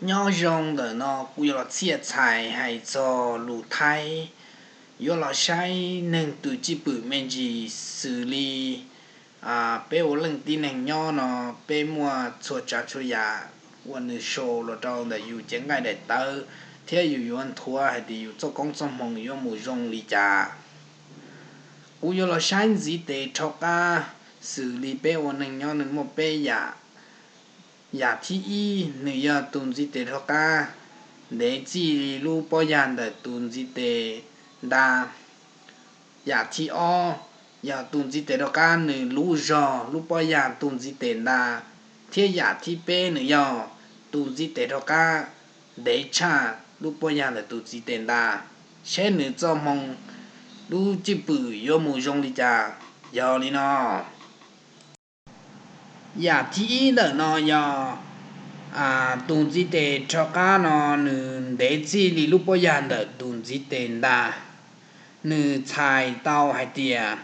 Nyob zoo, ntawm no kuv yuav los txhiaj txhais hais txog lus Thaib, yuav los saib neeg tus cwj pwm me ntsis xws li peb ua leej tib neeg nyob no, peb muaj txhua tsav txhua yam uas nws show los rau ntawm yus cev nqaij daim tawv, thiab yus yuav nthuav hais tias yus txoj koob txoj hmoov yuav mus zoo li cas. Kuv yuav los saib ntxiv tes rov qab, xws li peb ua neeg nyob nws muaj peb yam. Yam thib ib, nws yog tus ntxiv tes rov qab ntev txij li lub pob yag ntawm tus ntxiv tes nta. Yam thib ob, yog tus ntxiv tes rov qab nws lub zog lub pob yag tus ntxiv tes nta. Thiab yam thib peb nws yog tus ntxiv tes rov qab ntev tshaj lub pob yag ntawm tus ntxiv tes nta, seb nws txoj hmoo lub cwj pwm yuav mus zoo li cas. Yog li no, yam thib ib ntawm no yog tus ntxiv tes rov qab no nws ntev txij li lub pob yag ntawm tus ntxiv tes nta. Nws txhais tau hais tias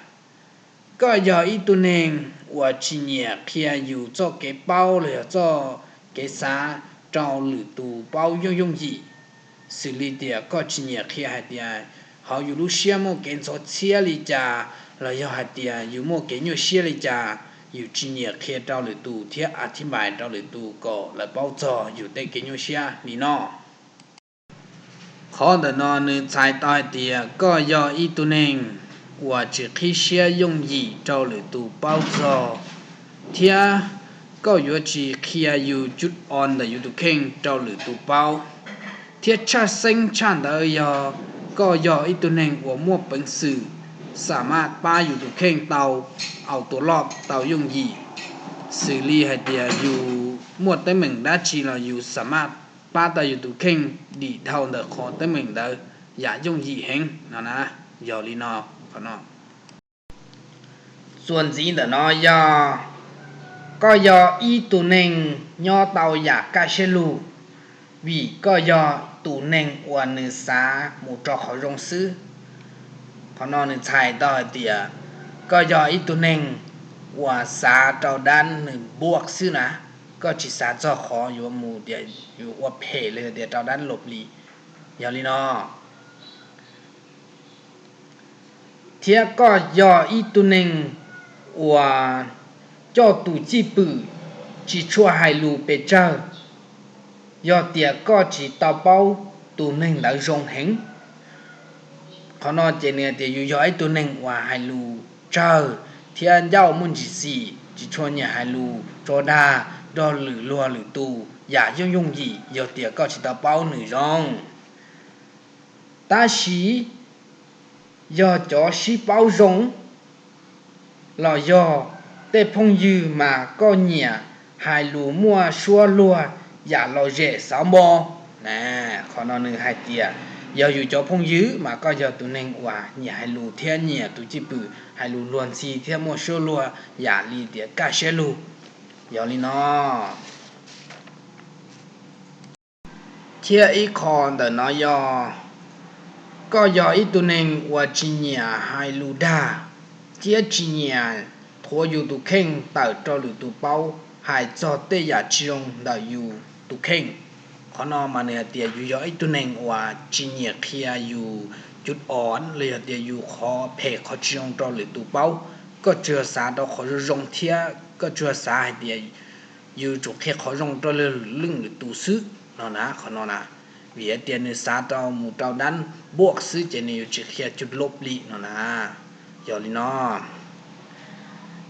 koj yog ib tug neeg uas tsis nyiam qhia yus txoj kev paub los yog txoj kev xav rau lwm tus paub yooj yooj yim. Xws li tias koj tsis nyiam qhia hais tias hauv yus lub siab muaj kev ntxhov txhiab li cas, los yog hais tias yus muaj kev nyuaj siab li cas, yus tsis nyiam qhia rau lwm tus thiab a thib npais rau lwm tus kom lawv paub txog yus tej kev nyuaj siab li no. Qhov ntawm no nws txhais tau hais tias koj yog ib tug neeg uas tsis qhib siab yooj yim rau lwm tus paub txog, thiab koj yuav tsis qhia yus cub o ntawm yus tus kheej rau lwm tus paub. Thiab tshaj xeeb tshaj ntawd yog koj yog ib tug neeg uas muaj peev xwm xam maj pab yus tus kheej tau auto loj tau yooj yim. Xws li hais tias yus muaj teeb meem dab tsi los yus xam maj pab tau yus tus kheej dim dhau ntawm qhov teeb meem ntawd yam yooj yim heev no na. Yog li no, qhov no txuas ntxiv ntawm no yog koj yog ib tug neeg nyob tau yam kaj siab lug, vim koj yog tus neeg uas nws xav mus rau qhov zoo xwb. Qhov no nws txhais tau hais tias koj yog ib tug neeg uas xav rau dab nws npuaj xwb na, koj tsis xav txog qhov yuav mus tias yus ua phem los yog tias rau dab lom plis. Yog li no, thiab koj yog ib tug neeg uas coj tus cwj pwm tsis tshua hais lus pes tsawg, yog tias koj tsis tau paub tus neeg ntawd zoo heev. Qhov no ces nws tias yus yog ib tug neeg uas hais lus tsawg thiab ncauj muaj ntsis xim, tsis tshua nyiam hais lus tso dag nrog lwm luag lwm tus yam yooj yooj yim, yog tias koj tsis tau paub nws zoo. Tab sis yog cov sib paub zoo los yog tej phooj ywg mas koj nyiam hais lus muaj suab luag yam lom zem xauv npo. Qhov no nws hais tias yog yus cov phooj ywg mas koj yog tus neeg uas nyiam hais lus thiab nyiam tus cwj pwm hais lus luag ntxhi thiab muaj suab luag yam li tias kaj siab lug. Yog li no, thiab ib qho ntawm no yog koj yog ib tug neeg uas tsis nyiam hais lus dag thiab tsis nyiam qhuav yus tus kheej tawm rau lwm tus paub hais txog tej yam tsis zoo ntawm yus tus kheej. Qhov no mas nws hais tias yus yog ib tug neeg uas tsis nyiam qhia yus cub o los yog tias yus qhov phem qhov tsis zoo rau lwm tus paub. Koj tsuas xav rau qhov zoo zoo thiab koj tsuas xav hais tias yus tsum qhia qhov zoo rau lwm leej lwm tus xwb no na. Qhov no na, vim hais tias nws xav rau mus rau dab npuaj xwb ces nws yuav tsis qhia cub lom plis no na. Yog li no,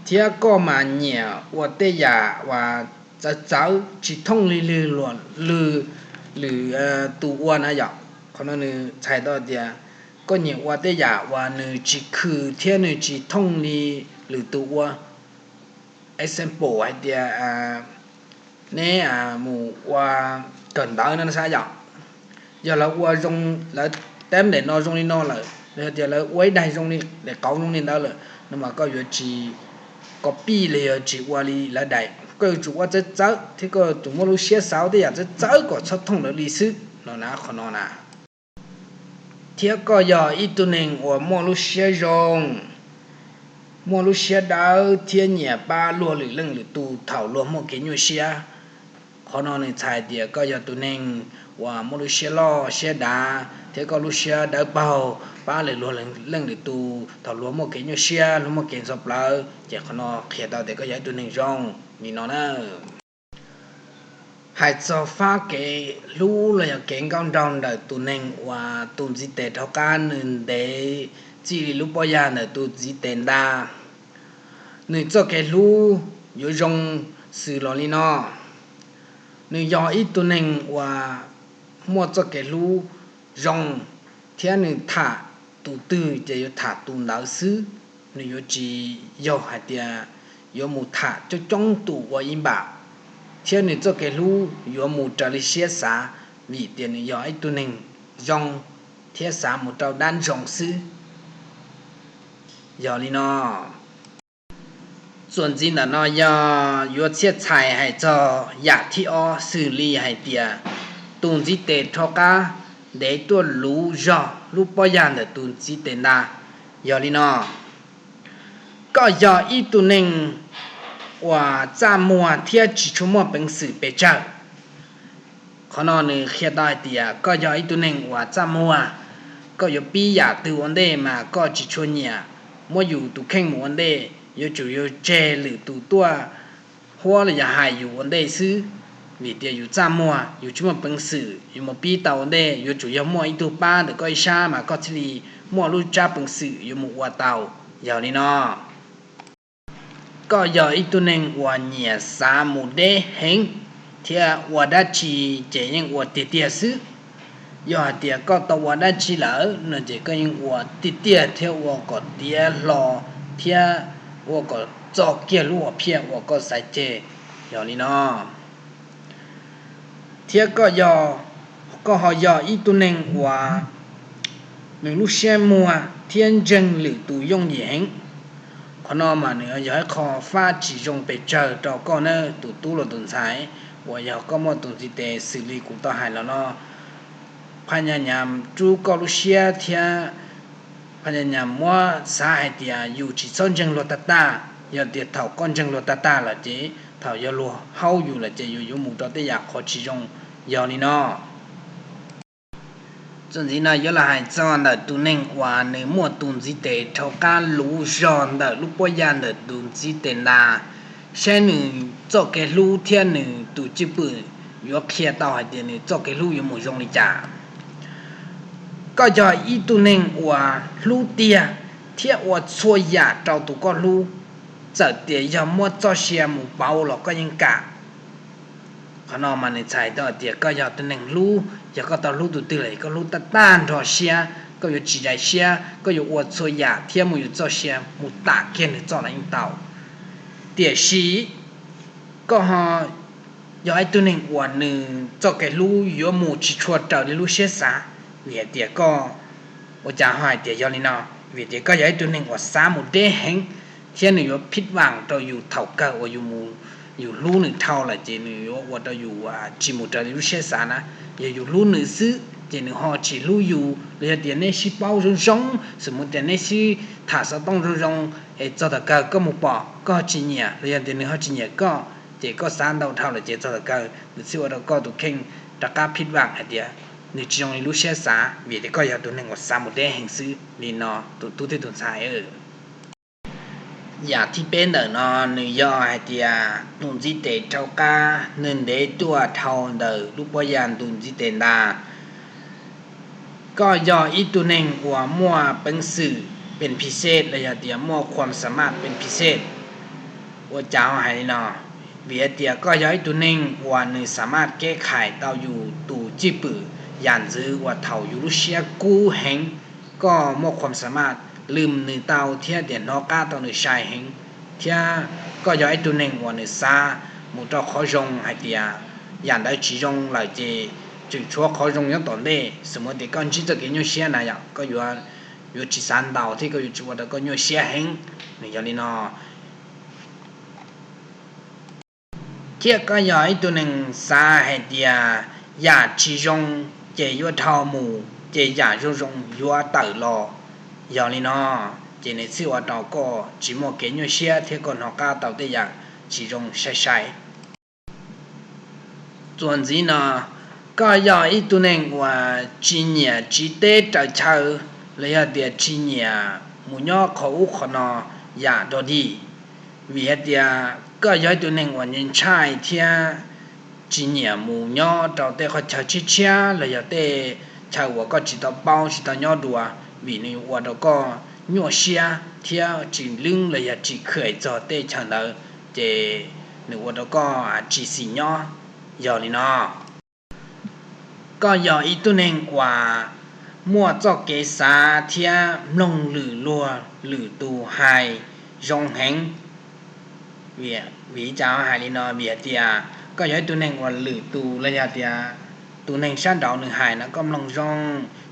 thiab koj mas nyiam ua tej yam uas txawv txawv tsis thooj li lwm, lwm tus ua na yom. Qhov no nws txhais tau tias koj nyiam ua tej yam uas nws tsis khw thiab nws tsis thooj li lwm tus ua. Example hais tias neb mus ua kawm ntawv no xav yom, yog lawv ua zoo, lawv teb daim no zoo li no lawm los yog tias lawv ua ib daim zoo li daim qauv zoo li ntawd lawm no mas koj yuav tsis copy los yog tsis ua li lawv daim, koj yuav tsum ua txawv txawv thiab koj yuav tsum muaj lub siab xav tej yam txawv txawv kom txhob thooj lawv li xwb no na. Qhov no na, thiab koj yog ib tug neeg uas muaj lub siab zoo, muaj lub siab dawb thiab nyiam pab luag lwm leej lwm tus thaum luag muaj kev nyuaj siab. Qhov no nws txhais tias koj yog tus neeg uas muaj lub siab loj siab dav thiab koj lub siab dawb paug pab lwm luag leej lwm tus thaum luag muaj kev nyuaj siab, luag muaj kev ntxhov plawv, ces qhov no qhia tau tias koj yog ib tug neeg zoo li no na. Hais txog fab kev hlub los yog kev nkauj nraug ntawm tus neeg uas tus ntxiv tes rov qab nws ntev txij li lub pob yag ntawm tus ntxiv tes nta, nws txoj kev hlub yuav zoo xws los li no. Nws yog ib tug neeg uas muaj txoj kev hlub zoo, thiab nws tham tus twg ces yuav tham tus ntawd xwb. Nws yuav tsis yog hais tias yuav mus tham coob coob tus ua ib npam, thiab nws txoj kev hlub yuav mus raws li siab xav, vim tias nws yog ib tug neeg zoo thiab xav mus rau dab ntsoov xwb. Yog li no, txuas ntxiv ntawm no yog yuav txhiaj txhais hais txog yam thib ob xws li hais tias tus ntxiv tes rov qab ntev tuaj luv zog lub pob yag ntawm tus ntxiv tes nta. Yog li no, koj yog ib tug neeg uas txaj muag thiab tsis tshua muaj peev xwm pes tsawg. Qhov no nws qhia tau hais tias koj yog ib tug neeg uas txaj muag, koj yuav pib yam twg ua ntej mas koj tsis tshua nyiam muab yus tus kheej mus ua ntej, yuav tsum yog tseg lwm tus tuaj huab los yog hais yus ua ntej xwb. Vim tias yus txaj muag, yus tsis muaj peev xwm yuav mus pib tau ua ntej, yuav tsum yog muaj ib tug pab ntawm koj ib sab mas koj thiaj li muaj lub tsab peev xwm yuav mus ua tau. Yog li no, koj yog ib tug neeg uas nyiam xav mus deb heev, thiab ua dab tsi ces yeej ua tiag tiag xwb. Yog hais tias koj tau ua dab tsi lawm no ces koj yeej ua tiag tiag thiab ua kom tiav hlo, thiab ua kom txog kiag lub hom phiaj uas koj xav ceg. Yog li no, thiab koj, koj ho yog ib tug neeg uas nws lub siab muag thiab ntseeg lwm tus yooj yim heev. Qhov no mas nws yog ib qho fab tsis zoo pes tsawg rau koj na tus tub los tus ntxhais, uas yog koj muaj tus ntxiv tes xws li kuv tau hais los no, phaj nyas nyas rub koj lub siab thiab phaj nyas nyas muab xav hais tias yus tsis txhob ntseeg luag tag tag. Yog tias thaum koj ntseeg luag tag tag lawm ces thaum yog luag haub yus lawm ces yus yuav mus rau tej yam qhov tsis zoo. Yog li no, txuas ntxiv no yuav los hais txog ntawm tus neeg uas nws muaj tus ntxiv tes rov qab luv zog ntawm lub pob yag ntawm tus ntxiv tes nta, saib nws txoj kev hlub thiab nws tus cwj pwm yuav qhia tau hais tias nws txoj kev hlub yuav mus zoo li cas. Koj yog ib tug neeg uas hlub tiag thiab ua txhua yam rau tus koj hlub, txawm tias yog muab txoj sia mus pauv los koj yeej kam. Qhov no mas nws txhais tau tias koj yog tus neeg hlub, yog koj tau hlub tus twg lawm koj hlub tag tag nrho siab, koj yuav tsis daim siab, koj yuav ua txhua yam thiab muab yus txoj sia mus tam kiag nws txoj los yeej tau. Tiam sis koj ho yog ib tug neeg uas nws txoj kev hlub yuav mus tsis tshua raws li lub siab xav, vim hais tias koj, ua cas ho hais tias yog li no? Vim tias koj yog ib tug neeg uas xav mus deb heev, thiab nws yuav phij vam rau yus thaum kawg uas yus mus, yus hlub nws dhau lawm ces nws yuav ua rau yus tsis mus raws li lub siab xav na. Yog yus hlub nws xwb ces nws ho tsis hlub yus. Los yog tias nej sib paub zoo zoo, xws mus tias nej sib tham xov tooj zoo zoo, es txog thaum kawg koj mus pom koj ho tsis nyiam, los yog tias nws ho tsis nyiam koj, ces koj xav ntau dhau lawm ces txog thaum kawg nws thiaj ua rau koj tus kheej rov qab phij vam hais tias nws tsis zoo li lub siab xav, vim tias koj yog tus neeg uas xav mus deb heev xwb. Li no tus tub thiab tus ntxhais, yam thib peb ntawm no nws yog hais tias tus ntxiv tes rov qab nws ntev tuaj dhau ntawm lub pob yag tus ntxiv tes nta. Koj yog ib tug neeg uas muaj peev xwm pes phi xej los yog tias muaj khuam xa maj pes phi xej. Ua cas ho hais li no? Vim hais tias koj yog ib tug neeg uas nws xa maj keb khais tau yus tus cwj pwm yam ntxwv uas thaum yus lub siab kub heev, koj muaj khuam xa maj lwm nws tau thiab tias hnov qab tau nws sai heev, thiab koj yog ib tug neeg uas nws xav mus rau qhov zoo hais tias yam ntawd tsis zoo lawm ces tseem tshuav qhov zoo nyob tom ntej. Xws mus tias koj ntsib txoj kev nyuaj siab na yom, koj yuav, yuav tsis xav ntau thiab koj yuav tsis ua rau koj nyuaj siab heev. Nws yog li no. Thiab koj yog ib tug neeg xav hais tias yam tsis zoo ces yuav dhau mus, ces yam zoo zoo yuav tawm los. Yog li no, ces nws thiaj ua rau koj tsis muaj kev nyuaj siab thiab koj hnov qab tau tej yam tsis zoo sai sai. Txuas ntxiv no, koj yog ib tug neeg uas tsis nyiam tsiv teb raws chaw los yog tias tsis nyiam mus nyob qhov ub qhov no yam dog dig, vim hais tias koj yog ib tug neeg uas ntshai thiab tsis nyiam mus nyob rau tej qhov chaw tshiab tshiab los yog tej chaw uas koj tsis tau paub tsis tau nyob dua, vim nws ua rau koj nyuaj siab thiab tsis leeb los yog tsis kham txog tej chaw ntawd, ces nws ua rau koj tsis xis nyob. Yog li no, koj yog ib tug neeg uas muaj txoj kev xav thiab mloog lwm luag lwm tus hais zoo heev. Vim li cas hais li no? Vim hais tias koj yog ib tug neeg uas lwm tus los yog tias tus neeg sab nraud nws hais no koj mloog zoo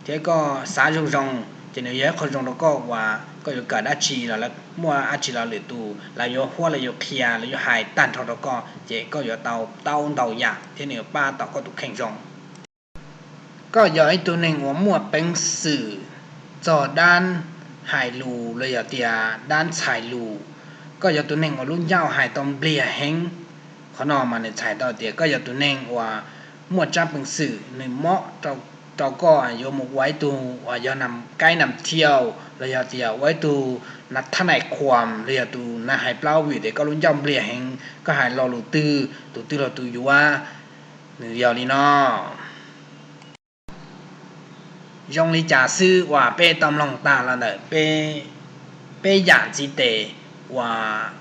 thiab koj xav zoo zoo, ces nws yog ib qho zoo rau koj uas koj yuav kawm dab tsi los lawv muaj dab tsi los lwm tus lawv yuav huab lawv yuav qhia lawv yuav hais tag nrho rau koj, ces koj yuav tau taub ntau yam thiab nws yuav pab tau koj tus kheej zoo. Koj yog ib tug neeg uas muaj peev xwm txog dab hais lus los yog tias dab ntxhais lus. Koj yog tus neeg uas lub ncauj hais tau npliag heev. Qhov no mas nws txhais tau tias koj yog tus neeg uas muaj tsab peev xwm, nws mob rau koj yuav mus ua ib tug uas yog nam kaib nam thiau los yog tias ua ib tug thab nais khuam los yog tus nam hais plaub, vim tias koj lub ncauj npliag heev, koj hais lo lus twg tus twg los tus yuav. Nws yog li no. Zoo li cas xwb uas peb tau mloog tag los ntawm peb yam ntxiv tes uas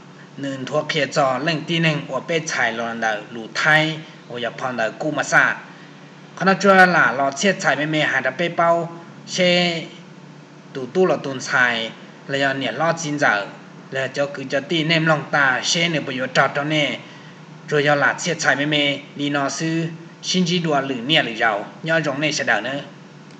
nws nthuav qhia txog leej tib neeg uas peb txhais los ntawm lus Thaib uas yog phau ntawv Kuj Mas Xaj. Qhov no tsuas lam los txhiaj txhais me me hais rau peb paub seb tus tub los tus ntxhais los yog niam hlob txiv ntxawm los yog cov kwv cov tij nej mloog tag seb nws puas yuav raug rau nej. Tsuas yog lam txhiaj txhais me me li no xwb, sib ntsib dua lwm niaj lwm zaus, nyob zoo nej sawv daws nawb.